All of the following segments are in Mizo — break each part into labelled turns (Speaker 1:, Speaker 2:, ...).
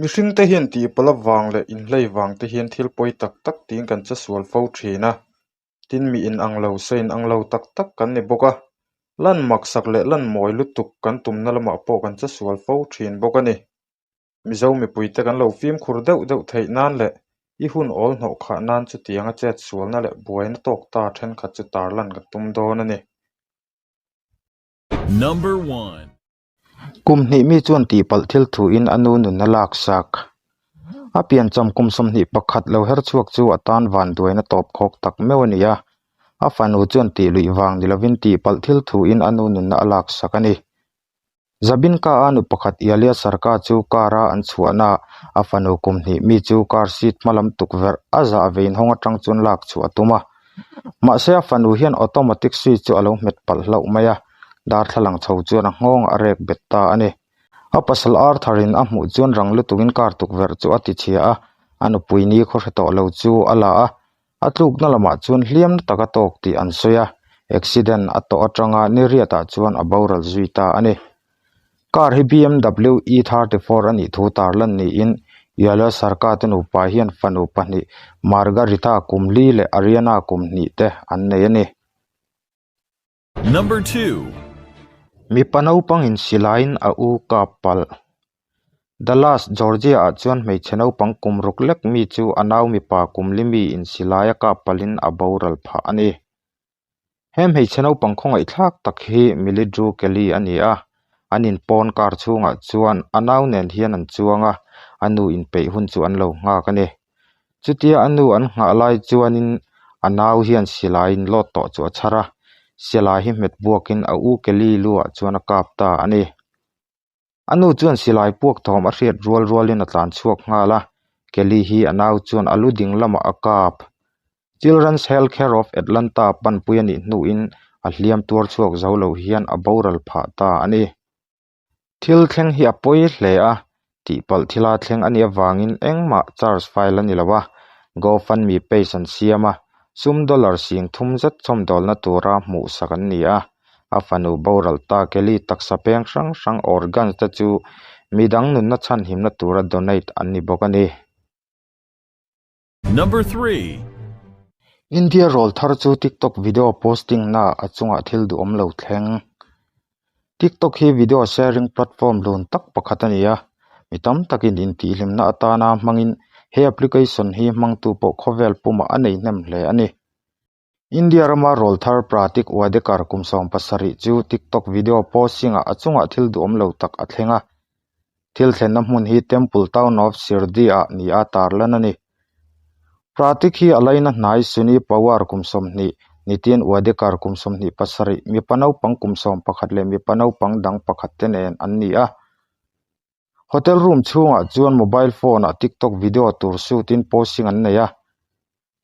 Speaker 1: Mihringte hian tihpalh avang leh inhlei vang te hian thil pawi tak tak tiin kan che sual fo thin a, tin mi inang lo sa inang lo tak tak kan ni bawk a, lan maksak leh lan mawi lutuk kan tumna lamah pawh kan che sual fo thin bawk a ni. Mizo mipuite kan lo fimkhur deuh deuh theih nan leh i hun awl hnawh khah nan chutianga chet sualna leh buaina tawk ta thenkhat chu tarlan kan tum dawn a ni.
Speaker 2: Number one.
Speaker 1: Kum hnih mi chuan tihpalh thil thuin a nu nun a laksak. A piancham kum 21 lo her chhuak chu a tan vanduaina tawp khawk tak meuh a ni a, a fanu chuan tih luih vang ni lovin tihpalh thil thuin a nu nunna a laksak a ni. Zabinka a nu pakhat Ialia Sarka chu car a an chhuahnaah a fanu kum hnih mi chu car seat hma lam tukverh a zah vein hawng atang chuan lak chhuah a tum a. Mahse a fanu hian automatic switch chu a lo hmet palh hlauh mai a, darthlalang chho chuan a nghawngah a rek bet ta a ni. A pasal Arthur in a hmuh chuan rang lutukin car tukverh chu a ti chhia a, a nupui ni khaw hre tawh lo chu a la a, a tlukna lamah chuan hliam na tak a tawk tih an sawi a, accident a tawh atanga ni riatah chuan a boral zui ta a ni. Car hi BMW E34 a nih thu tarlan niin Yale Sarkar te nupa hian fanu pahnih Margarita kum li leh Ariana kum hnih te an nei a ni.
Speaker 2: Number two.
Speaker 1: Mipa naupangin silaiin a u kap palh. Dallas, Georgia-ah chuan hmeichhe naupang kum ruk lek mi chu a nau mipa kum li miin silai a kap palhin a boral phah a ni. He hmeichhe naupang khawngaihthlak tak hi Millie Drew Kelly a ni a, an inpawn car chhungah chuan a nau nen hian an chuang a, a nu inpeih hun chu an lo nghak a ni. Chutia a nu an nghah lai chuanin a nau hian silaiin lawt tawh chu a chhar a, silai hi hmet buakin a u Kelly luah chuan a kap ta a ni. A nu chuan silai puak thawm a hriat rual rualin a tlan chhuak nghal a, Kelly hi a nau chuan a lu ding lamah a kap. Children's Health Care of Atlanta panpui a nih hnuin a hliam tuar chhuak zo lo hian a boral phah ta a ni. Thil thleng hi a pawi hle a, tihpalh thila thleng a nih avangin engmah charge file a ni lo a, GoFundMe page an siam a, sum dollar sing thum zet chhawmdawlna tura hmuhsak an ni a. A fanu boral ta Kelly taksa peng hrang hrang organs te chu midang nunna chhanhimna tura donate an ni bawk a ni.
Speaker 2: Number 3.
Speaker 1: India rawl thar chu TikTok video posting na a chungah thil duhawm lo thleng. TikTok hi video sharing platform lun tak pakhat a ni a, mi tam takin intihhlimna atana hmangin he application hi hmangtu pawh khawvel pumah a nei hnem hle a ni. India rama rawl thar Pratik Wadekar kum 70 chu TikTok video posting-ah a chungah thil duhawm lo tak a thleng a. Thil thlenna hmun hi Temple Town of Shirdi-ah ni a tarlan a ni. Pratik hi a laina hnai Suni Pawar kum 20, Nitin Wadekar kum 27, mipa naupang kum 11 leh mipa naupang dang pakhat te nen an ni a. Hotel room chhungah chuan mobile phone-ah TikTok video tur shoot-in posting an nei a.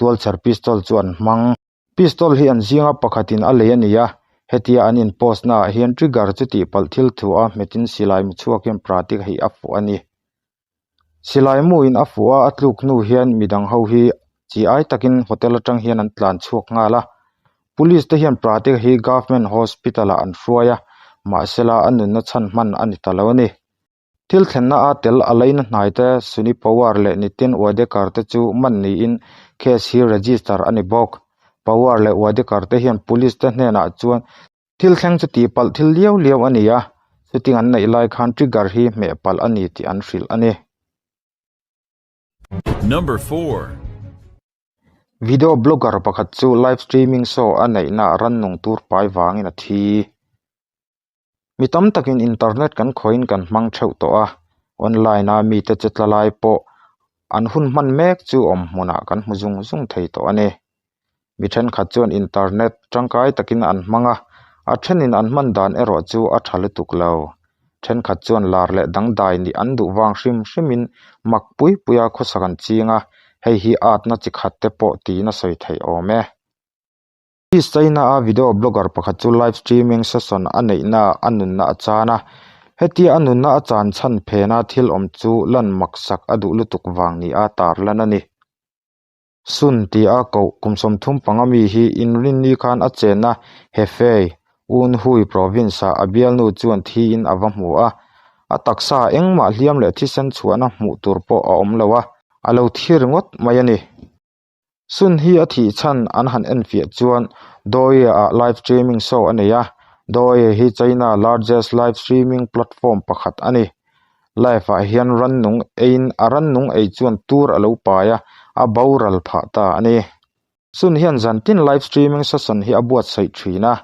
Speaker 1: Tualchher pistol chu an hmang. Pistol hi an zinga pakhatin a lei a ni a, hetia an in post naah hian trigger chu tihpalh thil thu a hmetin silai mu chhuak hian Pratik hi a fuh a ni. Silai mu in a fuh a, a tluk hnu hian midang ho hi chi ai takin hotel atang hian an tlan chhuak nghal a. Police te hian Pratik hi Government Hospital ah an hruai a, mahsela a nunna chhan hman a ni ta lo a ni. Thil thlenna a tel a laina hnai te Suni Pawar leh Nitin Wadekar te chu man niin case hi register a ni bawk. Pawar leh Wadekar te hian police te hnenah chuan thil thleng chu tihpalh thil liau liau a ni a, shooting an neih lai khan trigger hi hmeh palh a ni tih an hrilh a ni.
Speaker 2: Number 4.
Speaker 1: Video blogger pakhat chu live streaming show a neihna rannung tur pai vangin a thi. Mi tam takin internet kan khawiin kan hmang theuh tawh a, online a mite che tla lai pawh an hun hman mek chu awm hmunah kan hmu zung zung thei tawh a ni. Mi thenkhat chuan internet tangkai takin an hmang a, a thenin an hman dan erawh chu a tha lutuk lo. Thenkhat chuan lar leh dangdai nih an duh vang hrim hrimin mak pui puia khawsak an ching a, hei hi atna chi khat te pawh tiin a sawi theih awm e. East China a video blogger pakhat chu live streaming session a neihna a nunna a chan a, hetia a nunna a chan chhan phena thil awm chu lan maksak a duh lutuk vang ni a tarlan a ni. Sun tia koh kum 35 mi hi inrinni khan a chenna Hefei, Anhui province-ah a bialnu chuan thiin a va hmu a. A taksa engmah hliam leh thisen chhuahna hmuh tur pawh a awm lo a, a lo thi ringawt mai a ni. Sun hi a thih chhan an han enfiah chuan Douyu-ah live streaming show a nei a, Douyu hi China largest live streaming platform pakhat a ni. Live-ah hian rannung eiin a rannung ei chuan tur a lo pai a, a boral phah ta a ni. Sun hian zantin live streaming session hi a buatsaih thin a,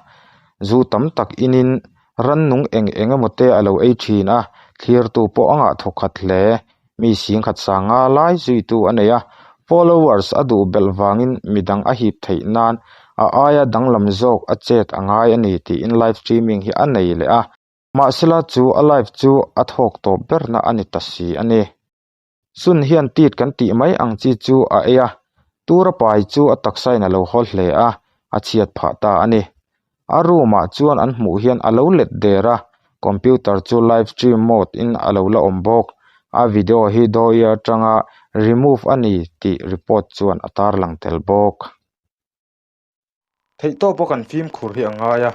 Speaker 1: zu tam tak inin rannung eng eng emaw te a lo ei thin a, thlirtu pawh a ngah thawkhat hle. Mi singkhat sanga lai zuitu a nei a, followers a duh belh vangin midang a hip theih nan a aia danglam zawk a chet a ngai a ni tiin live streaming hi a nei leh a, mahsela chu a live chu a thawk tawp berna a ni ta si a ni. Sun hian tit kan tih mai ang chi chu a ei a, tura pai chu a taksain a lo haw hle a, a chhiat phah ta a ni. A room ah chuan an hmuh hian a lo let der a, computer chu live stream mode in a lo la awm bawk. A video hi Douyi atanga remove a ni tih report chuan a tarlang tel bawk. Theihtawp pawh kan fimkhur hi a ngai a,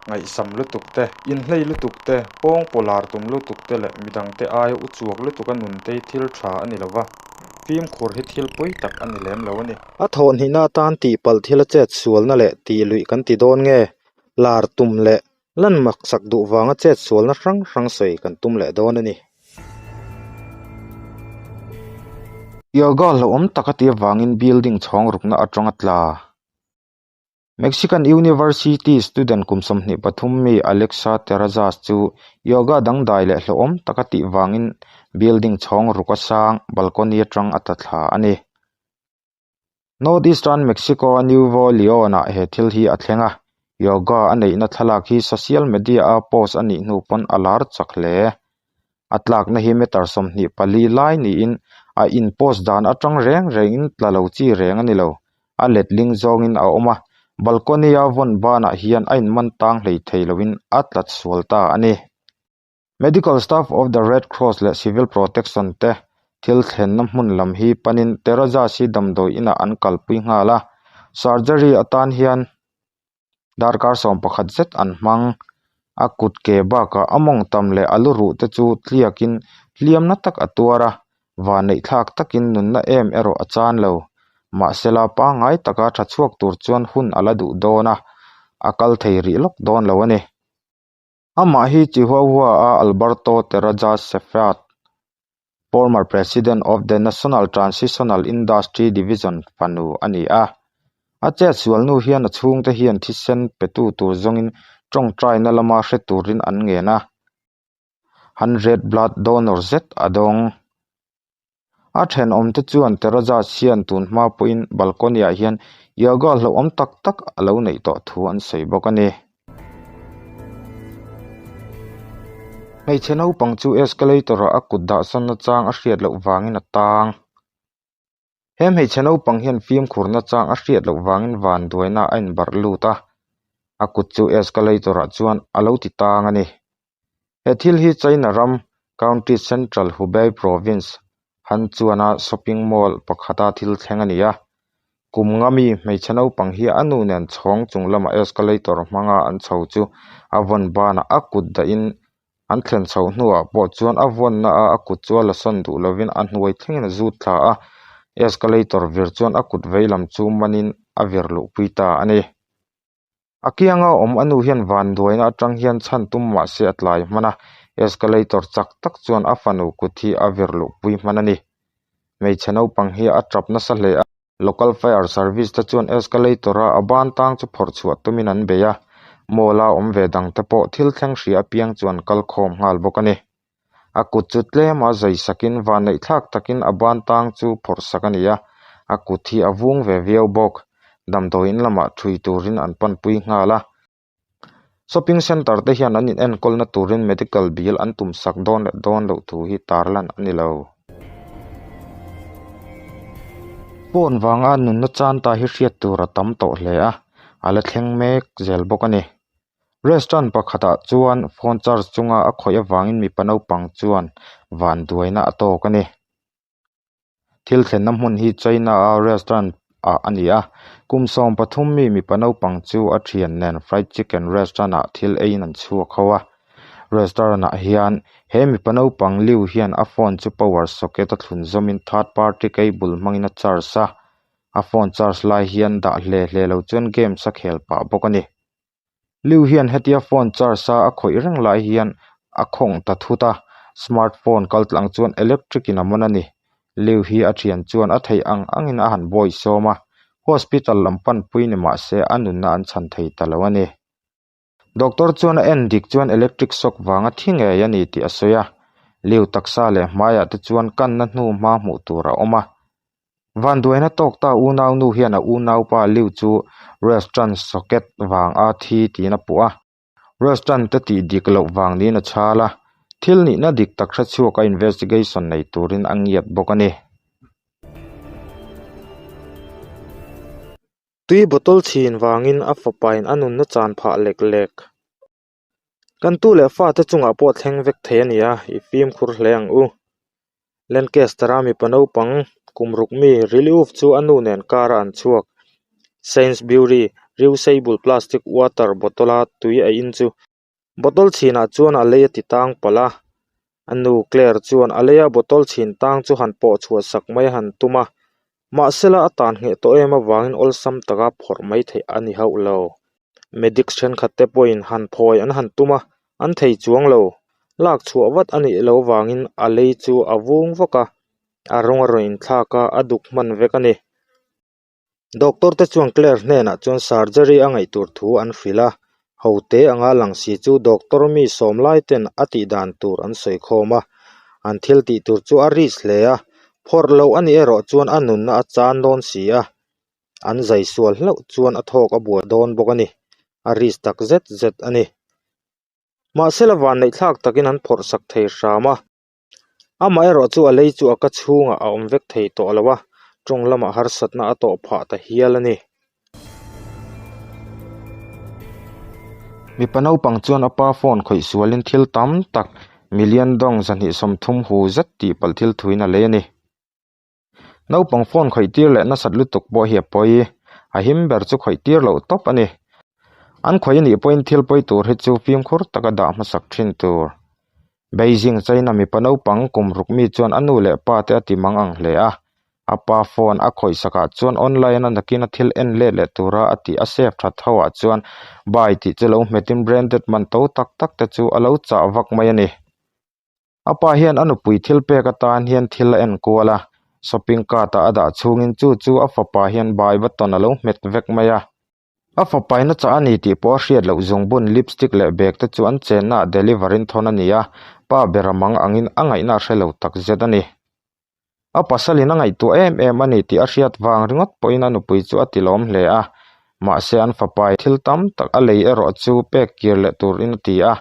Speaker 1: ngaihsam lutuk te, inhlei lutuk te, pawng pawlar tum lutuk te leh midangte aia u chuak lutuk a nunte hi thil tha a ni lo va, fimkhur hi thil pawi tak a ni lem lo a ni. A thawhhnihna atan tihpalh thil a chet sualna leh tih luih kan ti dawn nge? Lar tum leh lan maksak duh vanga chet sualna hrang hrang sawi kan tum leh dawn a ni. Yoga hlauhawm tak a tih avangin building chhawng rukna atanga tla. Mexican University student kum 23 mi Alexa Terrazas chu yoga dangdai leh hlauhawm tak a tih vangin building chhawng ruk a sang balcony atang a tla thla a ni. North Eastern Mexico a Nuevo Leon-ah he thil hi a thleng a, yoga a neihna thlalak hi social media-a post a nih hnu pawn a lar chak hle. A tlakna hi meter 24 lai niin a in post dan atang reng rengin tla lo chi reng a ni lo. A letling zawngin a awm a, balcony-a vawn banah hian a inman tang hlei thei loin a tlat sual ta a ni. Medical staff of the Red Cross leh Civil Protection te thil thlenna hmun lam hi panin Terrazas hi damdawi inah an kalpui nghal a, surgery atan hian Darkar 11 zet an hmang. A kut ke bakah a mawng tam leh a lu ruh te chu tliakin hliamna tak a tuar a, vanneih thlak takin nunna em erawh a chan lo. Mahsela pangngai taka tha chhuak tur chuan hun a la duh dawn a, a kal thei rih lawk dawn lo a ni. Amah hi Chihuahua a Alberto Terrazas Sefrat, former president of the National Transitional Industry Division fanu a ni a. A chetsual hnu hian a chhungte hian thisen petu tur zawngin tawngtaina lama hre turin an ngen a, 100 blood donor zet a dawng. A thenawmte chuan Terrazas hian tun hma pawhin balcony-ah hian yoga hlauhawm tak tak a lo neih tawh thu an sawi bawk a ni. Hmeichhe naupang chu escalator-ah a kut dahsan nachang a hriat loh vangin a tang. He hmeichhe naupang hian fimkhur nachang a hriat loh vangin vanduaina a inbarh lut a, a kut chu escalator-ah chuan a lo ti tang a ni. He thil hi China ram County Central Hubei Province Hanchuana shopping mall pakhata thil thleng a ni a. Kum nga mi hmeichhe naupang hi a nu nen chhawng chung lama escalator hmanga an chho chu a vawn banah a kut dahin an thlen chhoh hnuah pawh chuan a vawnna a a kut chu a la sawn duh lovin a hnuai thlengin a zut thla a, escalator vir chuan a kut veilam chu manin a vir luhpui ta a ni. A kianga awm a nu hian vanduaina atang hian chhan tum mah se a tlai hman a, escalator chak tak chuan a fanu kut hi a vir luhpui hman a ni. Hmeichhe naupang hi a tap nasa hle a, local fire service te chuan escalator a a ban tang chu phawrh chhuah tumin an bei a, mall a awm ve dang te pawh thil thleng hria apiang chu an kal khawm nghal bawk a ni. A kut chu tlem a zai sakin vanneih thlak takin a ban tang chu phawrh sak a ni a, a kut hi a vung ve viau bawk. Damdawiin lamah thui turin an panpui nghal a. Shopping centre te hian an inenkawlna turin medical bill an tum sak dawn leh dawn loh thu hi tarlan a ni lo. Phone vanga nunna chan ta hi hriat tur a tam tawh hle a, a la thleng mek zel bawk a ni. Restaurant pakhatah chuan phone charge chunga a khawih avangin mipa naupang chuan vanduaina a tawk a ni. Thil thlenna hmun hi China a restaurant ah a ni a, kum 13 mi mipa naupang chu a thian nen fried chicken restaurant ah thil eiin an chhuak ho a. Restaurant ah hian he mipa naupang Liu hian a phone chu power socket a thlun zawmin third party cable hmangin a charge a a phone charge lai hian dah hle hle lo chuan games a khel pah bawk a ni. Liu hian hetia phone charge a a khawih reng lai hian a khawng ta thut a smart phone kal tlang chuan electric in a man a ni. Liu hi a thian chuan a theih ang angin a han bawi sawm a hospital lam panpui ni mah se a nunna an chhan thei ta lo a ni. Doctor chuan a en dik chuan electric shock vanga thi ngei a ni tih a sawi a, Liu taksa leh hmaiah te chuan kanna hnu hma hmuh tur a awm a. Vanduaina tawk ta unau nu hian a unaupa Liu chu restaurant socket vang a thi tiin a puh a, restaurant te tih dik loh vang niin a chhal a, thil nihna dik tak hre chhuak a investigation nei turin a ngiat bawk a ni. Tui bottle chhin vangin a fapain a nunna chan phah lek lek. Kan tu leh fate chungah pawh thleng vek thei a ni a, i fimkhur hle ang u. Lancaster-a mipa naupang kum ruk mi Reliuf chu a nu nen car-a an chhuak. Sainsbury reusable plastic water bottle-a tui a in chu Bottle chhinah chuan a lei a ti tang palh a, a nu Claire chuan a leia bottle chhin tang chu han pawh chhuah sak mai a han tum a, mahsela a tan ngheh tawh em avangin awlsam taka phawrh mai theih a ni hauh lo. Medics thenkhat te pawhin han phawi an han tum a, an thei chuang lo. Lak chhuah vat a nih loh vangin a lei chu a vung vak a, a rawng a rawn inthlak a, a duk hman vek a ni. Doctor te chuan Claire hnenah chuan surgery a ngaih tur thu an hrilh a, ho te anga lang si chu doctor mi sawm lai ten a tih dan tur an sawi khawm a, an thil tih tur chu a risk hle a, phawrh loh a nih erawh chuan a nunna a chan dawn si a, an zai sual hlauh chuan a thawk a buai dawn bawk a ni, a risk tak zet zet a ni. Mahsela vanneihthlak takin an phawrh sak thei hram a. Amaherawh chu a lei chu a ka chhungah a awm vek thei tawh lo a, tawng lamah harsatna a tawh phah ta hial a ni. Mipa naupang chuan a pa phone khawih sualin thil tam tak million dawng 230 hu zet tih palh thil thuin a lei a ni. Naupang phone khawih tir leh nasat lutuk pawh hi a pawi. A him ber chu khawih tir loh tawp a ni. An khawih a nih pawhin thil pawi tur hi chu fimkhur taka dah hmasak thin tur. Beijing, China mipa naupang kum ruk mi chuan a nu leh pa te a ti mang ang hle a. A pa phone a khawih sakah chuan online a nakin a thil en let leh tura a tih a save that ho ah chuan buy tih chu lo hmetin branded man to tak tak te chu a lo chah vak mai a ni. A pa hian a nupui thil pek atan hian thil a en kual a, shopping cart ah a dah chhungin chu chu a fapa hian bai button a lo hmet vek mai a. A fapaina chah a ni tih pawh a hriat loh zungbun, lipstick leh bag te chu an chenna ah deliver in thawn a ni a, pa ber a mang angin a ngaihna a hre lo tak zet a ni. A pasalin a ngaihtuah em em a ni tih a hriat vang ringawt pawhin a nupui chu a tilawm hle a, mahse an fapai thil tam tak a lei erawh chu pek kir leh turin a ti a,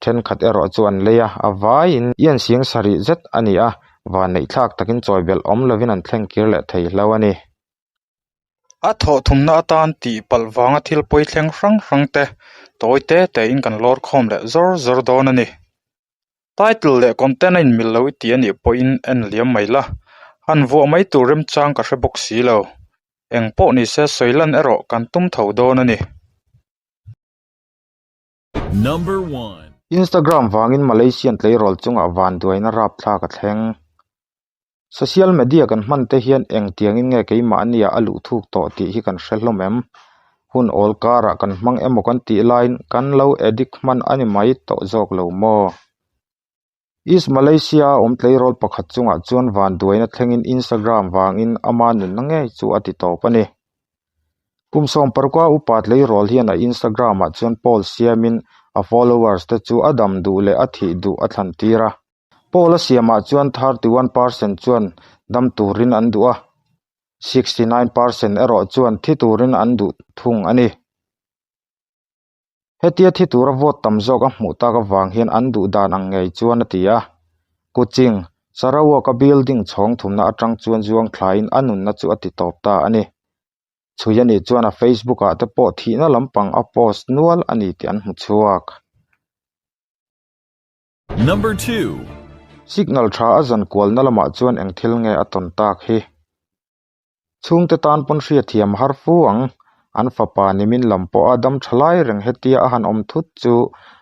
Speaker 1: thenkhat erawh chu an lei a, a vaiin ian sing sarih zet a ni a, vanneihthlak takin chawi belh awm lovin an thleng kir leh thei hlo a ni. A thawh thumna atan tih palh vanga thil pawi thleng hrang hrang te tawi te tein kan lawr khawm leh zawr zawr dawn a ni. Title leh content a inmil lo i ti a nih pawhin en liam mai la, han vuah mai tur remchang ka hre bawk si lo. Eng pawh ni se sawi lan erawh kan tum tho dawn a ni.
Speaker 2: Number one.
Speaker 1: Instagram vangin Malaysian tleirawl chungah vanduaina rapthlak a thleng. Social media kan hman te hian engtiangin nge keimahnia a luh thuk tawh tih hi kan hre hlawm em? Hun awl karah kan hmang emaw kan tih laiin kan lo addict hman a ni mai tawh zawk lo maw? East Malaysia a awm tleirawl pakhat chungah chuan vanduaina thlengin Instagram vangin ama nunna ngei chu a ti tawp a ni. Kum sawm parukua upa tleirawl hian a Instagram ah chuan poll siamin a followers te chu a dam duh leh a thih duh a thlan tir a. Poll a siamah chuan 31 percent chuan dam turin an duh a, 69 percent erawh chuan thi turin an duh thung a ni. Hetia thi tura vote tam zawk a hmuh tak avang hian an duh dan ang ngei chuan a ti a. Kuching, Sarawak-a building chhawng thumna atang chuan zuang thlaiin a nunna chu a ti tawp ta a ni. Chhui a nih chuan a Facebook ah te pawh thihna lampang a post nual a ni tih an hmu chhuak.
Speaker 2: Number 2.
Speaker 1: Signal tha a zan kualna lamah chuan eng thil nge a tawn tak hi? Chhungte tan pawn hriatthiam a har fu ang. An fapa nimin lam pawha dam tha lai reng hetia a han awm thut chu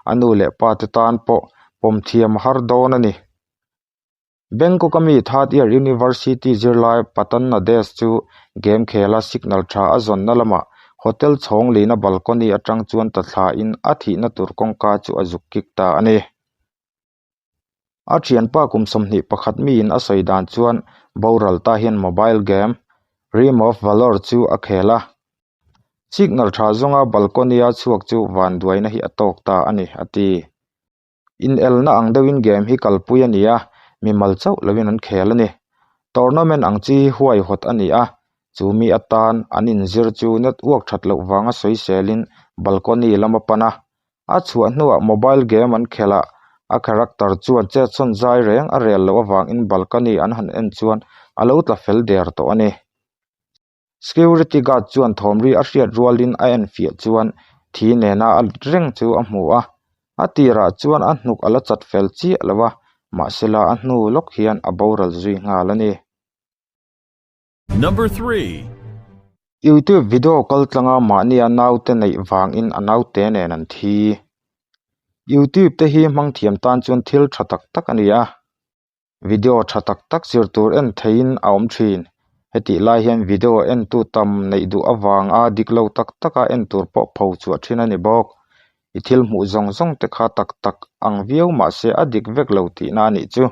Speaker 1: a nu leh pa te tan pawh pawm thiam a har dawn a ni. Bangkok-a mi third year university zirlai Patan Nades chu game khela signal tha a zawnna lamah hotel chhawng lina balcony atang chuan ta thlain a thihna tur kawngka chu a zuk kik ta a ni. A thianpa kum 21 miin a sawi dan chuan boral ta hian mobile game Realm of Valor chu a khel a. Signal tha zawnga balcony-a chhuak chu vanduaina hi a tawk ta a ni, a ti. Inelna ang deuhin game hi kalpui a ni a, mimal chauh loin an khel a ni. Tournament ang chi hi huaihawt a ni a, chu mi atan an inzir chu network that loh vanga sawiselin balcony lam a pan a. A chhuah hnuah mobile game an khelh a, a character chuan chetsawn zai reng a rel loh avangin balcony an han en chuan a lo tla fel der tawh a ni. Security guard chuan thawmri a hriat rualin a enfiah chuan thi nena a lit reng chu a hmu a, a tirah chuan a hnuk a la chat fel chiah lo a, mahsela a hnu lawk hian a boral zui nghal a ni.
Speaker 2: Number 3.
Speaker 1: YouTube video kal tlanga mahnia naute neih vangin a naute nen an thi. YouTube te hi hmang thiam tan chuan thil tha tak tak a ni a. Video tha tak tak zir tur en theihin a awm thin. Hetih lai hian video entu tam neih duh avanga dik lo tak taka en tur pawh pho chhuah thin a ni bawk. I thil hmuh zawng zawng te kha tak tak ang viau mahse a dik vek lo tihna a nih chu.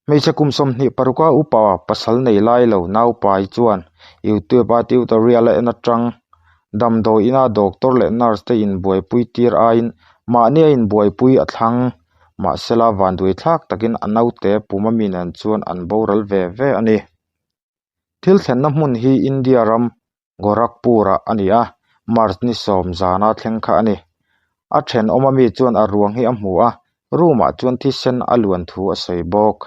Speaker 1: Hmeichhe kum 26 a upa pasal nei lai lo naupai chuan YouTube a tutorial a en atang damdawi ina doctor leh nurse te inbuaipui tir aiin mahni a inbuaipui a thlang. Mahsela vanduai thlak takin a naute pum ami nen chuan an boral ve ve a ni. Thil thlenna hmun hi India ram Gorakhpur-ah a ni a, March ni sawm zana thleng kha a ni. A thenawm ami chuan a ruang hi a hmu a, room-ah chuan thisen a luan thu a sawi bawk.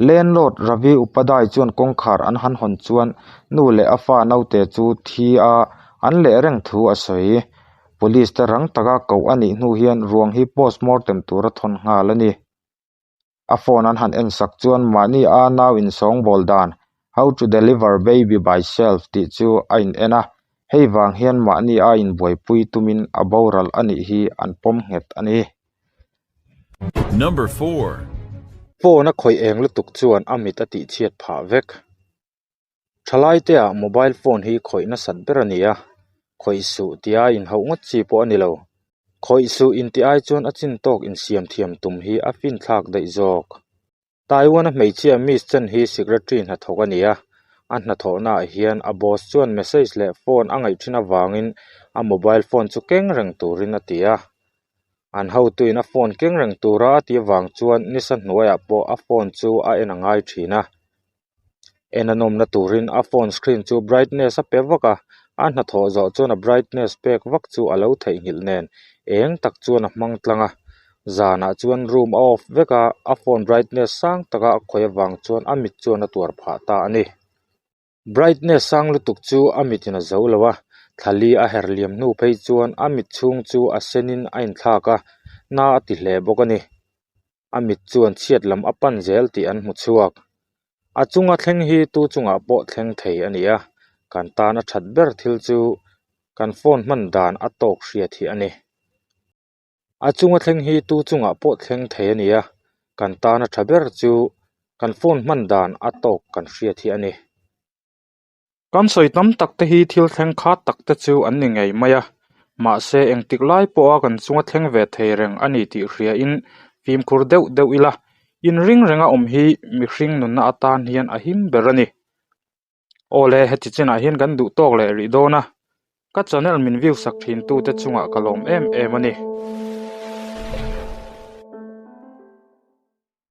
Speaker 1: Landlord Ravi Upadhyay chuan kawngkhar an han hawn chuan nu leh a fa naute chu thi a an leh reng thu a sawi. Police te rang taka koh a nih hnu hian ruang hi postmortem tura thawn nghal a ni. A phone an han en sak chuan mahni a nau insawngbawl dan How to deliver baby by self tih chu a in en a, hei vang hian mahni a inbuaipui tumin a boral a nih hi an pawm nghet a ni.
Speaker 2: Number 4.
Speaker 1: Phone a khawih eng lutuk chuan a mit a tihchhiat phah vek. Thalaite ah mobile phone hi khawih nasat ber a ni a, khawih suh tia inhauh ngawt chi pawh a ni lo. Khawih suh intih ai chuan a chin tawk insiam thiam tum hi a finthlak daih zawk. Taiwan-a hmeichhia Miss Chen hi secretary hnathawk a ni a, a hnathawhnaah hian a boss chuan message leh phone a ngaih thin avangin a mobile phone chu keng reng turin a ti a. An hotuin a phone keng reng tura a tih avang chuan nisa hnuaiah pawh a phone chu a en a ngai thin a. En a nawmna turin a phone screen chu brightness a pe vak a, a hnathawh zawh chuan a brightness pek vak chu a lo theihnghilh nen eng tak chuan a hmang tlang a, zanah chuan room a off vek a, a phone brightness sang taka a khawih avang chuan a mit chuan a tuar phah ta a ni. Brightness sang lutuk chu a mitin a zo lo a, thla li a her liam hnu phei chuan a mit chhung chu a senin a inthlak a, na a ti hle bawk a ni. A mit chuan chhiat lam a pan zel tih an hmu chhuak. A chunga thleng hi tu chungah pawh thleng thei a ni a, kan tan a that ber thil chu kan phone hman dan a tawk hriat hi a ni. A chunga thleng hi tu chungah pawh thleng thei a ni a, kan tan a tha ber chu kan phone hman dan a tawk kan hriat hi a ni. Kan sawi tam tak te hi thil thleng khat tak te chu an ni ngei mai a, mahse engtik lai pawha kan chunga thleng ve thei reng a ni tih hriain fimkhur deuh deuh ila, inring renga awm hi mihring nunna atan hian a him ber a ni. Aw le, heti chinah hian kan duh tawk leh rih dawn a, ka channel min view sak thin tute chungah ka lawm em em a ni.